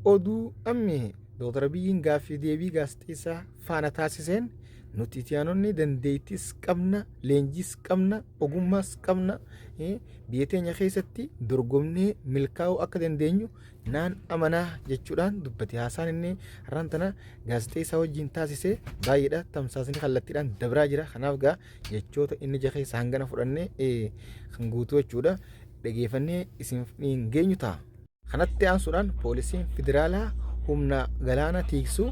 Oduu ammee Dooktar Abiyyiin gaaffii deebii gaazexeessaa faana taasiseen nuti Itiyaanonni dandeettis qabna, leenjiis qabna, ogummaas qabna, biyya teenya keessatti dorgomnee milkaa'uu akka dandeenyu naan amanaa jechuudhaan dubbate. Haasaan inni har'aan tana gaazexeessaa wajjin taasise baay'eedha. Tamsaasni kallattiidhaan dabraa jira. Kanaaf gaa jechoota inni ija keessa hangana fudhannee kan guutuu jechuudha. Dhageeffannee isin hin geenyu ta'a. Kanatti aansuudhaan poolisiin federaalaa humna galaana tiiksu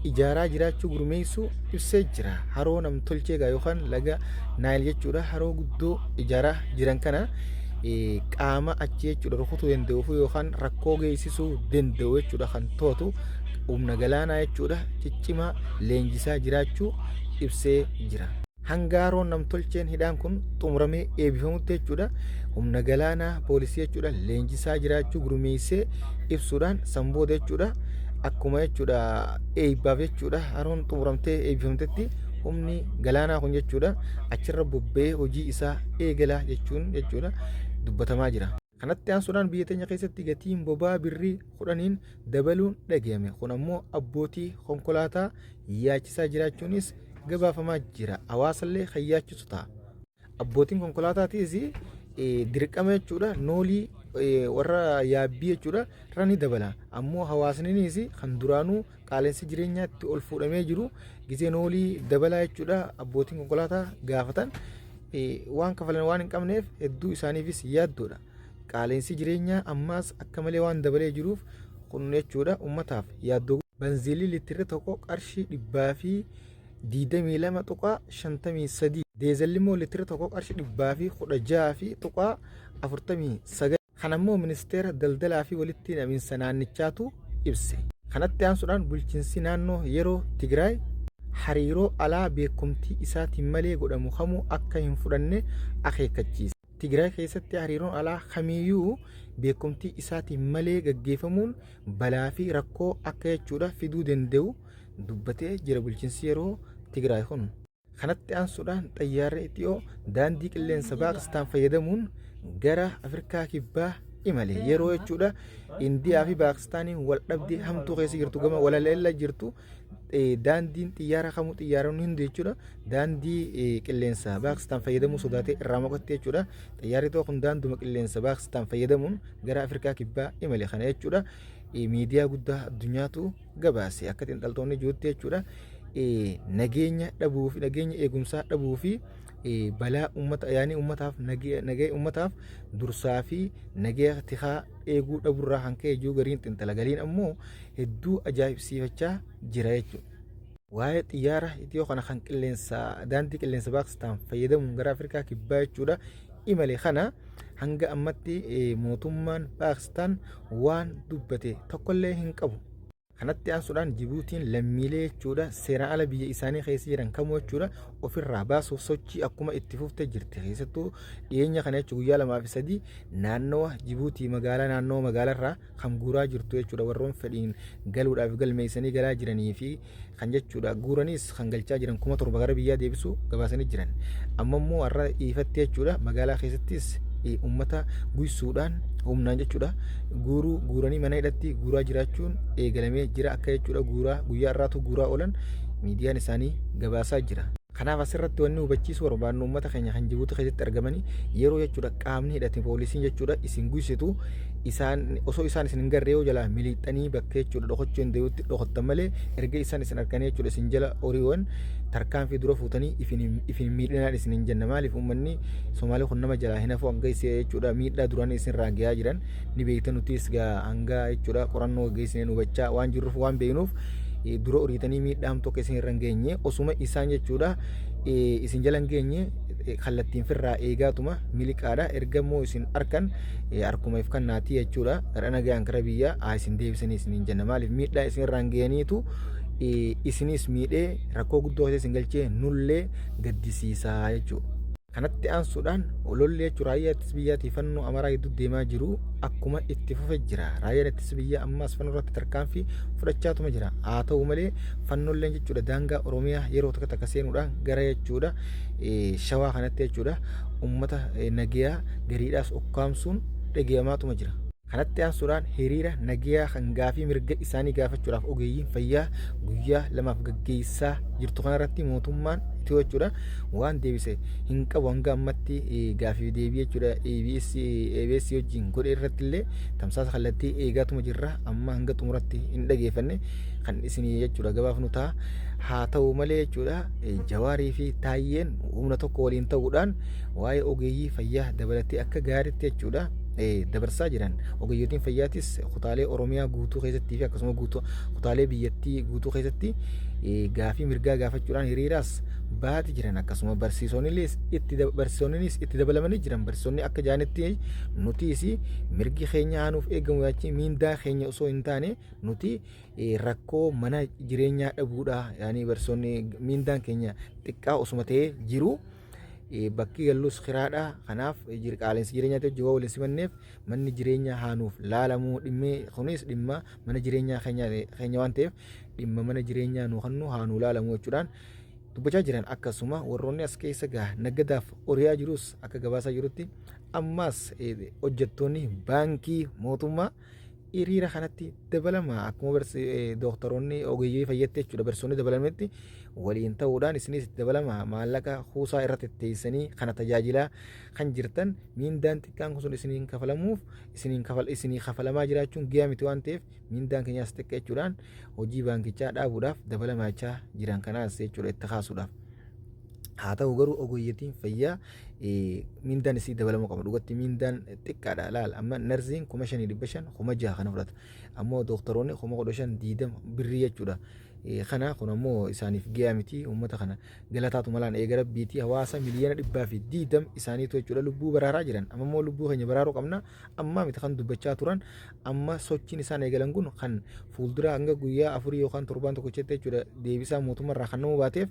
ijaaraa jiraachuu gurmeessuu ibsee jira. Haroo namtolchee egaa yookaan laga Naayil jechuudha. Haroo guddoo ijaaraa jiran kana qaama achi jechuudha rukutuu danda'uu fi yookaan rakkoo geessisuu danda'u jechuudha kan to'atu humna galaanaa jechuudha ciccimaa leenjisaa jiraachuu ibsee jira. Hanga haroon namtolcheen hidhaan kun xumuramee eebifamutti jechuudha humna galaanaa poolisii jechuudha leenjisaa jiraachuu gurmeessee ibsuudhaan san booda jechuudha akkuma jechuudha eebbaaf jechuudha haroon xumuramtee eebbifamtetti humni galaanaa kun jechuudha achirra bobba'ee hojii isaa eegalaa jechuun jechuudha dubbatamaa jira. Kanatti aansuudhaan biyya teenya keessatti gatiin boba'aa birrii 10n dabaluun dhagayame. Kun ammoo abbootii konkolaataa yaachisaa jiraachuunis gabaafamaa jira. Hawaasallee kan yaachisu ta'a. Abbootiin konkolaataatiis dirqama jechuudha noolii warra yaabbii jechuudha irra ni dabala. Ammoo hawaasninis kan duraanuu qaala'insi jireenyaatti ol fuudhamee jiru gizee noolii dabalaa jechuudha abbootiin konkolaataa gaafatan waan kafalan waan hin qabneef hedduu isaaniifis yaaddoodha. Qaala'insi jireenyaa ammaas akka malee waan dabalee jiruuf kun jechuudha ummataaf yaaddoo. Banziilli litirri tokko qarshii 122.53, deezalli immoo litirri tokko qarshii 116.49. Kana immoo Ministeera Daldalaa fi Walitti Hidhaminsa naannichaatu ibse. Kanatti aansuudhaan bulchiinsi naannoo yeroo Tigraay hariiroo alaa beekumtii isaatiin malee godhamu kamuu akka hin fudhanne akeekkachiise. Tigraay keessatti hariiroon alaa kamiiyyuu beekumtii isaatiin malee gaggeeffamuun balaa fi rakkoo akka jechuudha fiduu danda'u dubbatee jira bulchiinsi yeroo Tigraay kun. Kanatti aansuudhaan xayyaarri Itiyoo daandii qilleensa Paakistaan fayyadamuun gara Afrikaa Kibbaa imale. Yeroo jechuudha Indiyaa fi Paakistaaniin wal dhabdee hamtuu keessa jirtu gama walaleella jirtu daandiin xiyyaara kamuu xiyyaaronni hundi jechuudha daandii qilleensa Paakistaan fayyadamuu sodaatee irraa moqatte jechuudha. Xayyaarri tokko kun daanduma qilleensa Paakistaan fayyadamuun gara Afrikaa Kibbaa imale. Kana jechuudha miidiyaa guddaa addunyaatu gabaase akka xiinxaltoonni jirutti jechuudha nageenya dhabuu fi nageenya eegumsaa dhabuu fi balaa uummata yaani uummataaf nagaya uummataaf dursaa fi nagaya tikaa eeguu dhaburraa kan ka'e jiru gariin xiinxala galiin ammoo hedduu ajaa'ibsiifachaa jira jechuudha. Waa'ee xiyyaara Itiyoo kana kan qilleensa daandii qilleensa Paakistaan fayyadamuun gara Afrikaa kibbaa jechuudha imale kana hanga ammatti mootummaan Paakistaan waan dubbate tokkollee hin qabu. Kanatti aansuudhaan Jibuutiin lammiilee jechuudha seeraan ala biyya isaanii keessa jiran kamuu jechuudha ofirraa baasuuf sochii akkuma itti fufte jirti. Keessattuu dhiyeenya kana jechuudha guyyaa 2 fi 3 naannawa Jibuutii magaalaa naannawa magaalaarraa kan guuraa jirtu jechuudha warroon fedhiin galuudhaaf galmeessanii galaa jiranii fi kan jechuudha guuraniis kan galchaa jiran 7,000 gara biyyaa deebisuu gabaasanii jiran. Amma immoo har'a ifatti jechuudha magaalaa keessattis uummata guysuudhaan humnaan jechuudha guuruu guuranii mana hidhatti guuraa jiraachuun eegalamee jira akka jechuudha guuraa guyyaa irraatu guuraa oolan miidiyaan isaanii gabaasaa jira. Kanaaf asirratti wanni hubachiisuu barbaannu uummata keenya kan Jibuutii keessatti argamanii yeroo jechuudha qaamni hidhate poolisiin jechuudha isin guysitu isaan osoo isaan isin hin garree yoo jalaa miliixxanii bakka jechuudha dhokachuu hin danda'utti dhokattan malee erga isaan isin arganii jechuudha isin jala horiiwwan tarkaanfii dura fuutanii ifin miidhinaan isin hin jenna maaliif uummanni Somaalee kun nama jalaa hin hafu hanga isin jechuudha miidhaa duraan isin irraa gahaa jiran ni beektan nutis hanga jechuudha qorannoo gaggeessineen hubachaa waan jirruuf waan beeknuuf dura uriitanii miidhaa hamtuu akka isin irra hin geenye osuma isaan jechuudha isin jala hin geenye kallattiin firraa eegaatuma miliqaadha erga immoo isin arkan harkuma if kannaatii jechuudha gara nagaan kara biyyaa haa isin deebisanii isin hin jenna maaliif miidhaa isin irraa hin geenyeetu isinis miidhee rakkoo guddoo keessa isin galchee nullee gaddisiisaa jechuudha. Kanatti aansuudhaan lolli jechuun raayyaa ittisa biyyaatii fannoo Amaaraa gidduu deemaa jiru akkuma itti fufe jira. Raayyaan ittisa biyyaa ammaas fannoo irratti tarkaanfii fudhachaatuma jira. Haa ta'u malee fannolleen jechuudha daangaa Oromiyaa yeroo takka takka seenuudhaan gara jechuudha Shawaa kanatti jechuudha uummata nagayaa gariidhaas ukkaamsuun dhagayamaatuma jira. Kanatti aansuudhaan hiriira nagiyaa kan gaafii mirga isaanii gaafachuudhaaf ogeeyyiin fayyaa guyyaa lamaaf gaggeessaa jirtu kanarratti mootummaan Itiyoo jechuudha waan deebise hin qabu hanga ammatti gaafii deebii jechuudha ABS ABS wajjin godhe irratti illee tamsaasa kallattii eegaatuma jirra amma hanga xumuratti hin dhageeffanne kan isinii jechuudha gabaafnu ta'a haa ta'u malee jechuudha Jawaarii fi Taayyeen humna tokko waliin ta'uudhaan waa'ee ogeeyyii fayyaa dabalatee akka gaariitti jechuudha dabarsaa jiran. Ogeeyyotiin fayyaatis kutaalee Oromiyaa guutuu keessattii fi akkasuma guutuu kutaalee biyyattii guutuu keessatti gaafii mirgaa gaafachuudhaan hiriiraas baati jiran akkasuma barsiisonninis itti barsiisonninis itti dabalamanii jiran barsiisonni akka jaanitti nutiis mirgi keenya haa nuuf eegamu yaachi miindaa keenya osoo hin taane nuti rakkoo mana jireenyaa dhabuudha yaani barsiisonni miindaan keenya xiqqaa osuma ta'ee jiru bakki gallus kiraadha kanaaf qaala'insi jireenyaatti hojii waan waliin simanneef manni jireenyaa haa nuuf laalamuu dhimmi kunis dhimma mana jireenyaa keenya waan ta'eef dhimma mana jireenyaa nu kannu haa nuu laalamuu jechuudhaan dubbachaa jiran akkasuma warroonni as keessa gaa naggadaaf oriyaa jirus akka gabaasaa jirutti ammaas hojjettoonni baankii mootummaa hiriira kanatti dabalama akkuma dooktaroonni ogeeyyii fayyatti jechuudha barsiisonni dabalametti waliin ta'uudhaan isinis itti dabalama maallaqa kuusaa irratti teessanii kana tajaajilaa kan jirtan miindaan xiqqaan kun sun isiniin kafalamuuf isiniin kafal isinii kafalamaa jiraachuun gahaa miti waan ta'eef miindaan keenyaas xiqqa jechuudhaan hojii baankichaa dhaabuudhaaf dabalamaa jechaa jiran kanaas jechuudha itti kaasuudhaaf. Haa ta'u garuu ogeeyyiin fayyaa miindaan isii dabalamuu qaba. Dhugatti miindaan xiqqaadha laal amma narsiin 5,500 6,000 kana fudhata. Ammoo dooktaroonni 15,000 20 birrii jechuudha. Kana kun ammoo isaaniif gahaa miti uummata kana galataatu malaan eega rabbiitii hawaasa 120,000,000 isaaniitu jechuudha lubbuu baraaraa jiran. Amma immoo lubbuu keenya baraaruu qabna ammaa miti kan dubbachaa turan amma sochiin isaan eegalan kun kan fuuldura hanga guyyaa afurii yookaan torbaan tokkochatti jechuudha deebisaa mootummaarraa kan nama baateef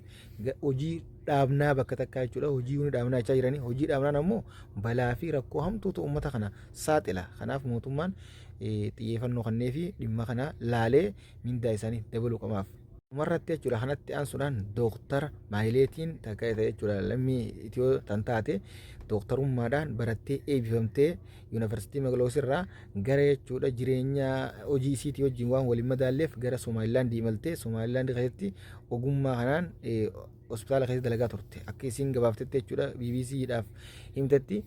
hojii dhaabnaa bakka takkaa jechuudha hojii ni dhaabnaa jechaa jiranii hojii dhaabnaan ammoo balaa fi rakkoo hamtuutu uummata kana saaxila kanaaf mootummaan xiyyeeffannoo kannee fi dhimma kana laalee mindaa isaanii dabaluu qabaaf. Dhumarratti jechuudha kanatti aansuudhaan Dooktara Maayileetiin takka jechuudha lammii Itiyoo tan taate dooktarummaadhaan barattee eebbifamtee Yuunivarsiitii Maqaloos irraa gara jechuudha jireenya hojii isiitii wajjin waan waliin madaalleef gara Somaalilaandii imaltee Somaalilaandii keessatti ogummaa kanaan hospitaala keessa dalagaa turte. Akka isiin gabaaftetti jechuudha BBC dhaaf himtetti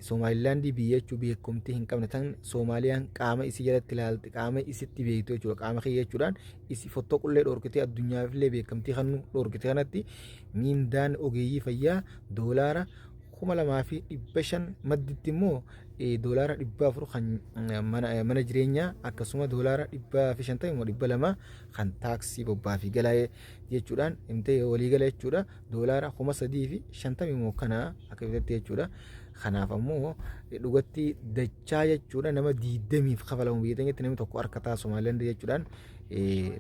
Somaalilaandii biyya jechuu beekumtii hin qabne tan Soomaaliyaan qaama isii jalatti ilaalte qaama isitti beektu jechuudha qaama kiyya jechuudhaan isi fottoqullee dhorkitee addunyaafillee beekamtii kannu dhorkite kanatti miindaan ogeeyyii fayyaa doolaara 2,500 madditti immoo doolaara 400 kan mana jireenyaa akkasuma doolaara 150 immoo 200 kan taaksii bobbaa fi galaa jechuudhaan himtee waliigala jechuudha doolaara 3,050 immoo kana akka bitatte jechuudha. Kanaaf ammoo dhugatti dachaa jechuudha nama diidamiif kafalamu biyya teenyatti namni tokko harka Somaalilaand jechuudhaan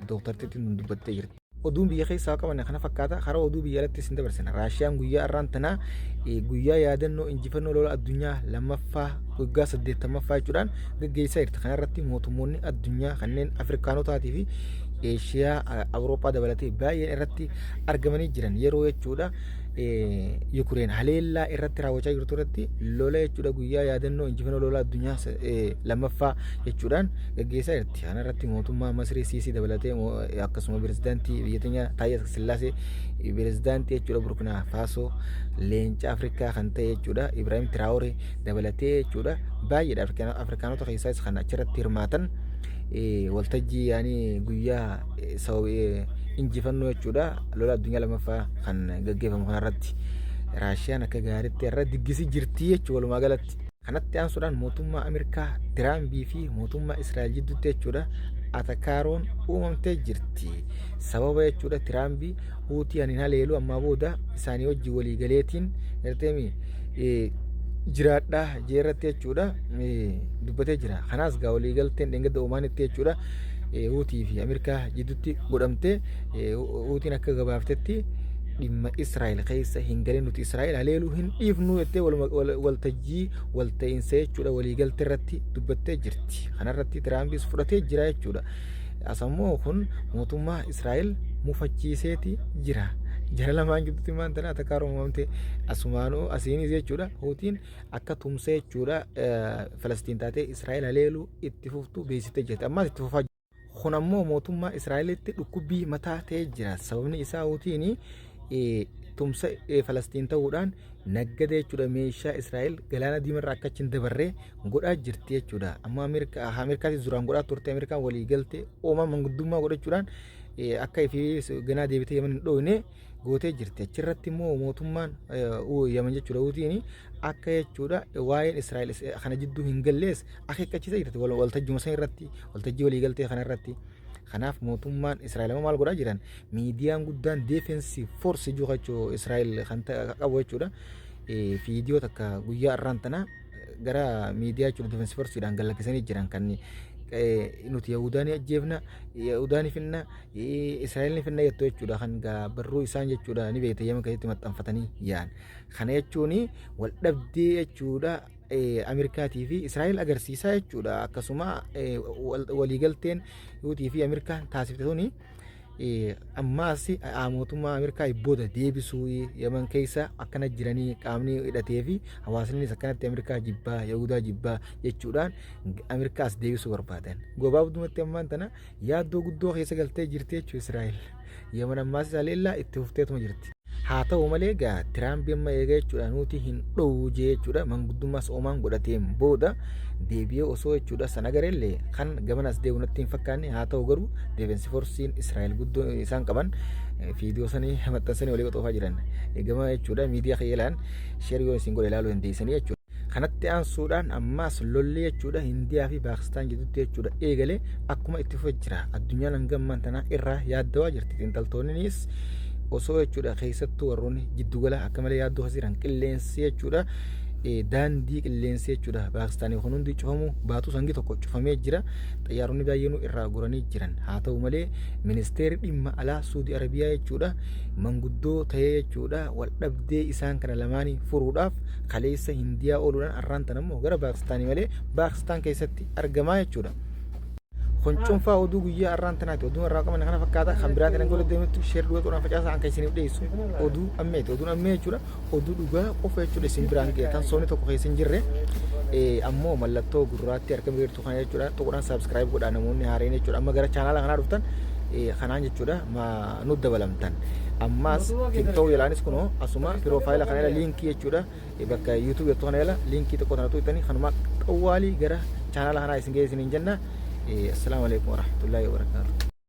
dooktartittiin dubbattee jirti. Oduun biyya keessaa qaban kana fakkaata karaa oduu biyya alatti isin dabarsina. Raashiyaan guyyaa har'aan tanaa guyyaa yaadannoo injifannoo lola addunyaa lammaffaa waggaa 80ffaa jechuudhaan gaggeessaa jirti. Kana irratti mootummoonni addunyaa kanneen Afrikaanotaatii fi Eeshiyaa Awurooppaa dabalatee baay'een irratti argamanii jiran yeroo jechuudha. Yukureen haleellaa irratti raawwachaa jirtu irratti lola jechuudha guyyaa yaadannoo injifannoo lola addunyaa lammaffaa jechuudhaan gaggeessaa jirti. Kana irratti mootummaa Masrii Siisii dabalatee akkasuma pirezidaantii biyya teenya Taayyee Sillaasee pirezidaantii jechuudha Burkinaa Faasoo leenca Afrikaa kan ta'e jechuudha Ibraahim Tiraawore dabalatee jechuudha baay'eedha Afrikaanota keessaas kan achirratti hirmaatan waltajjii yaanii guyyaa injifannoo jechuudha lola addunyaa lammaffaa kan gaggeeffamu kanarratti Raashiyaan akka gaariitti irra diggisi jirti jechuudha walumaa galatti. Kanatti aansuudhaan mootummaa Ameerikaa Tiraambii fi mootummaa Israa'el jidduutti jechuudha atakaaroon uumamtee jirti. Sababa jechuudha Tiraambii Huutii ani haleelu ammaa booda isaanii wajjin walii galeetiin garteemi jiraadhaa jeerratti jechuudha dubbatee jira. Kanaas gaa walii galteen dheengadda Omaanitti jechuudha Huutii fi Ameerikaa jidduutti godhamte Huutiin akka gabaaftetti dhimma Israa'el keessa hin galin nuti Israa'el haleeluu hin dhiifnu jettee waltajjii walta'iinsa jechuudha waliigaltee irratti dubbattee jirti. Kanarratti Tiraampiis fudhatee jira jechuudha. As ammoo kun mootummaa Israa'el mufachiiseeti jira. Jara lamaan gidduutti maan tana atakaaroo uumamte. Asumaanuu asiinis jechuudha, Huutiin akka tumsa jechuudha Falastiin taatee Israa'el haleeluu itti fuftu beeksiftee jirti. Ammaas itti fufaa. Kun ammoo mootummaa Israa'elitti dhukkubbii mataa ta'ee jira. Sababni isaa Huutiin tumsa Falastiin ta'uudhaan naggada jechuudha meeshaa Israa'el galaana diimarra akka achi hin dabarree godhaa jirti jechuudha. Amma Ameerikaatis duraan godhaa turte. Ameerikaan walii galte oomaa manguddummaa godhachuudhaan akka ifii ganaa deebitee Yaman hin dhooyne gootee jirti. Achirratti immoo mootummaan Yaman jechuudha, Huutiin akka jechuudha waa'een Israa'el kana jidduu hin gallees akeekkachiisa jirti waltajjuma san irratti, waltajjii waliigaltee kana irratti. Kanaaf mootummaan Israa'el amma maal godhaa jiran? Miidiyaan guddaan Defense Force jiru jechuu Israa'el kan qabu jechuudha. Viidiyoo takka guyyaa har'aan tana gara miidiyaa jechuudha Defense Forceedhaan gad lakkisanii jiran, kan nuti Yahudaa ni ajjeefna, Yahudaa ni finna, Israa'el ni finna jettu jechuudha, kan barruu isaan jechuudha ni beekte Yemen keessatti maxxanfatanii yaa'an. Kana jechuun wal dhabdee jechuudha Ameerikaatii fi Israa'el agarsiisaa jechuudha. Akkasuma waliigalteen Huutii fi Ameerikaan taasifte tuni ammaas mootummaa Ameerikaa booda deebisuu, Yaman keessa akkana jiranii qaamni hidhatee fi hawaasnis akkanatti Ameerikaa jibbaa, Yahudaa jibbaa jechuudhaan Ameerikaas deebisuu barbaadan. Gabaabdumatti ammaan tana yaaddoo guddoo keessa galtee jirti jechuudha Israa'el. Yaman ammaas haleellaa itti fufteetuma jirti. Haa ta'u malee gaa Tiraampi amma eega jechuudha nuti hin dhoowwu jee jechuudha manguddummaas Oomaan godhateen booda deebi'ee osoo jechuudha sana agarellee kan gamanas deebi'u natti hin fakkaanne. Haa ta'u garuu Defense Force'n Israa'el guddoo isaan qaban viidiyoo sanii maxxansanii walii qoxoofaa jiran gama jechuudha miidiyaa kiyyalaan share yoo isin godhe ilaaluu dandeessanii jechuudha. Kanatti aansuudhaan ammaas lolli jechuudha Hindiyaa fi Paakistaan gidduutti jechuudha eegale akkuma itti fufee jira. Addunyaan hanga ammaan tanaa irraa yaaddawaa jirti. Xiinxaltoonnis osoo jechuudha keessattuu warroonni jiddugala akka malee yaaddoo keessa jiran, qilleensi jechuudha daandii qilleensi jechuudha Paakistaanii kun hundi cufamuu baatu sangi tokko cufamee jira. Xayyaaronni baay'eenuu irraa goranii jiran. Haa ta'u malee ministeerri dhimma alaa Suudi Arabiyaa jechuudha manguddoo ta'ee jechuudha wal dhabdee isaan kana lamaanii furuudhaaf kaleessa Hindiyaa ooluudhaan arraan tan ammoo gara Paakistaanii malee Paakistaan keessatti argamaa jechuudha. Kun cuunfaa oduu guyyaa arraan tanaati. Oduun irraa qaban kana fakkaata. Kan biraatiin hanga walitti deemnutti share dhugaa godhaan facaasaa. Kan isiniif dhiyeessu oduu ammeeti. Oduun ammee jechuudha. Oduu dhugaa qofa jechuudha isin biraan ga'e. Tan soonni tokko keessa hin jirre ammoo mallattoo gurraatti harka mirtu kana jechuudha. Tuquudhaan subscribe godhaa namoonni haareen jechuudha. Amma gara chaanaala kanaa dhuftan kanaan jechuudha nu dabalamtan. Ammaas TikTok jalaanis kunoo asuma profile kana jala liinkii jechuudha. Bakka YouTube jettu kana jala liinkii tokko tanatu ittanii kanuma xawwaalii gara chaanaala kanaa isin geessin hin jenna. Assalaamu alaikum warahmatullaahi wabarakaatuh.